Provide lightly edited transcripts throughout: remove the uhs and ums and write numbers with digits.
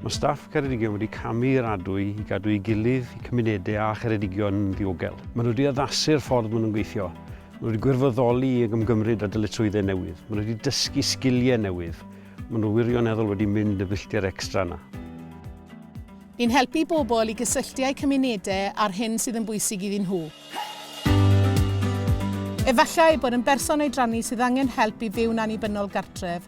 Mae staff Ceredigion wedi camu i'r adwy i gadw ei gilydd, eu cymunedau a Cheredigion yn ddiogel. Maen nhw wedi addasu'r ffordd maen nhw'n gweithio. Maen nhw wedi gwirfoddoli i ymgymryd â dyletswyddau newydd. Maen nhw wedi dysgu sgiliau newydd. Maen nhw wirioneddol wedi mynd y filltir extra yna. Ni'n helpu bobl i gysylltu â'u cymunedau a'r hyn sydd yn bwysig iddyn nhw. Efallai bod yn berson oedrannus sydd angen help i fyw'n annibynnol gartref,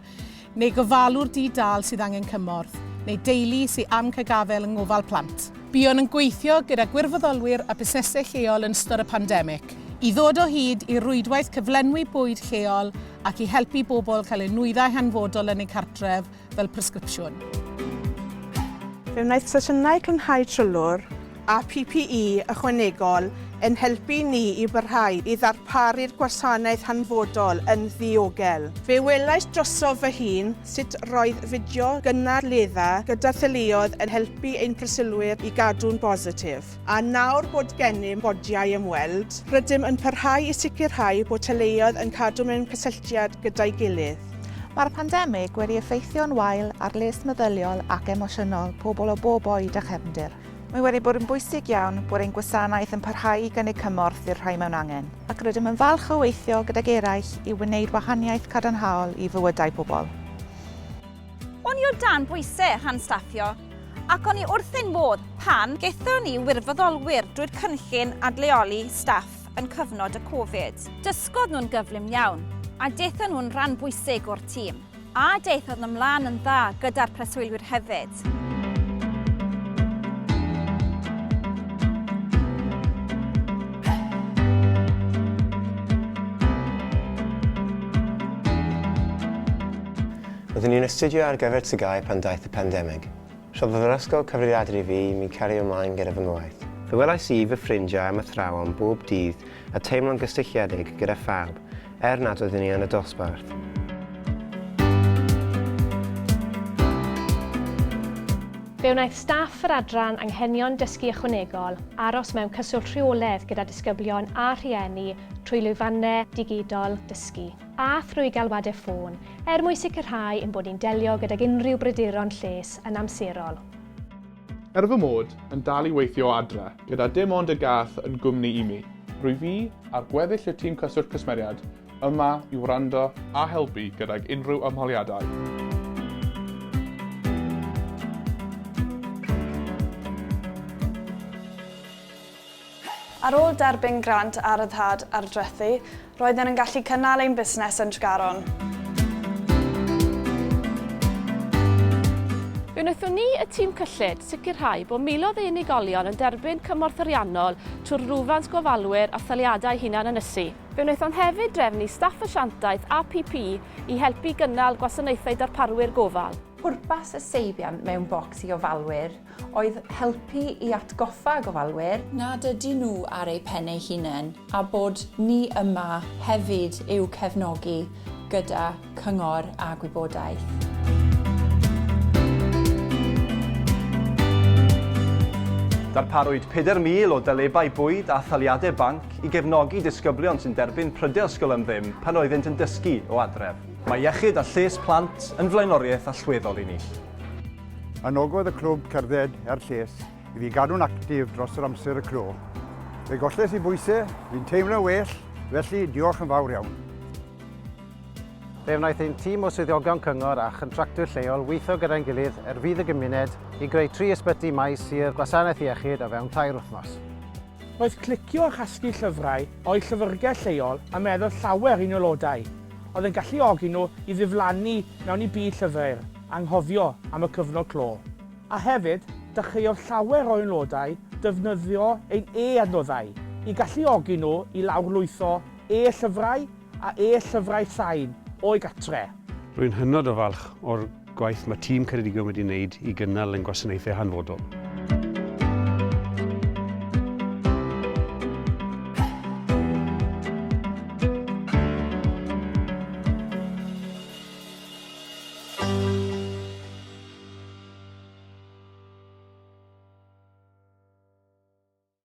neu gofalwr di-dâl sydd angen cymorth, neu deulu sy am cael gafael yng ngofal plant. Buon yn gweithio gyda gwirfoddolwyr a busnesau lleol yn ystod y pandemig, i ddod o hyd i rwydwaith cyflenwi bwyd lleol ac i helpu bobl cael eu nwyddau hanfodol yn eu cartref fel presgripsiwn. Fe wnaeth sesiynau clynhau trylwr a PPE ychwanegol ein helpu ni i barhau i ddarparu'r gwasanaeth hanfodol yn ddiogel. Fe welais drosof fy hun sut roedd fideo gynadledda gyda theuluoedd yn helpu ein preswylwyr i gadw'n bositif. A nawr bod gennym bodiau ymweld, rydym yn parhau i sicrhau bod teuluoedd yn cadw mewn cysylltiad gyda'i gilydd. Mae'r pandemig wedi effeithio'n wael ar les meddyliol ac emosiynol pobl o bob oed a chefndir. Mae wedi bod yn bwysig iawn bod ein gwasanaeth yn parhau i gynnig cymorth i'r rhai mewn angen, ac rydym yn falch o weithio gydag eraill i wneud wahaniaeth cadarnhaol i fywydau pobl. O'n i o dan bwysau rhan staffio ac o'n i wrth ein modd pan gaethon ni wirfoddolwyr drwy'r cynllun adleoli staff yn cyfnod y Covid. Dysgodd nhw'n gyflym iawn a daethon nhw'n rhan bwysig o'r tîm. A daethodd nhw mlaen yn dda gyda'r preswylwyr hefyd. Roeddwn i'n astudio ar gyfer TGAU pan daeth y pandemig. Rhoddodd yr ysgol cyfrifiadur i fi i mi cario ymlaen gyda fy ngwaith. Fe welais i fy ffrindiau a'm athrawon bob dydd a teimlo'n gysylltiedig gyda phawb, er nad oeddwn i yn y dosbarth. Fe wnaeth staff yr adran Anghenion Dysgu Ychwanegol aros mewn cyswllt rheolaidd gyda disgyblion a rhieni trwy lwyfannau digidol dysgu. a thrwy galwadau ffôn, er mwyn sicrhau ein bod ni'n delio gydag unrhyw bryderon lles yn amserol. Er fy mod yn dal i weithio o adre, gyda dim ond y gath yn gwmni i mi, rwyf fi a'r gweddill y tîm Cyswllt Cwsmeriaid yma i wrando a helpu gydag unrhyw ymholiadau. Ar ôl derbyn grant a ryddhad ardrethi, roedden yn gallu cynnal ein busnes yn Tregaron. Fe wnaethon ni, y tîm cyllid, sicrhau bod miloedd o unigolion yn derbyn cymorth ariannol trwy'r Lwfans Gofalwyr a Thaliadau Hunan-ynysu. Fe wnaethom hefyd drefnu staff asiantaeth a PP i helpu i gynnal gwasanaethau darparwyr gofal. Pwrpas y seibiant mewn bocs i ofalwyr oedd helpu i atgoffa gofalwyr. Nad ydyn nhw ar eu pen eu hunain a bod ni yma hefyd i'w cefnogi gyda cyngor a gwybodaeth. Darparwyd 4,000 o dalebau bwyd a thaliadau banc i gefnogi disgyblion sy'n derbyn prydau ysgol am ddim pan oeddynt yn dysgu o adref. Mae iechyd a lles plant yn flaenoriaeth allweddol i ni. Anogodd y clwb cerdded er lles i fi gadw'n actif dros yr amser y clo. Fe golles i bwyse, fi'n teimlo'n well, felly diolch yn fawr iawn. Fe wnaeth ein tîm o swyddogion cyngor a chontractwyr lleol weithio gyda'n gilydd er fudd y gymuned i greu tri ysbyty maes i'r Gwasanaeth Iechyd o fewn tair wythnos. Roedd clicio a chasglu llyfrau o'u llyfrgell lleol yn meddwl llawer i'n aelodau, oedd yn galluogi nhw i ddiflannu mewn i byd llyfr, anghofio am y cyfnod clo. A hefyd, dechreuodd llawer o aelodau defnyddio ein e-adnoddau i galluogi nhw i lawrlwytho e-llyfrau a e-llyfrau sain o'u gatre. Rwy'n hynod o falch o'r gwaith mae tîm Ceredigion wedi wneud i gynnal ein gwasanaethau hanfodol.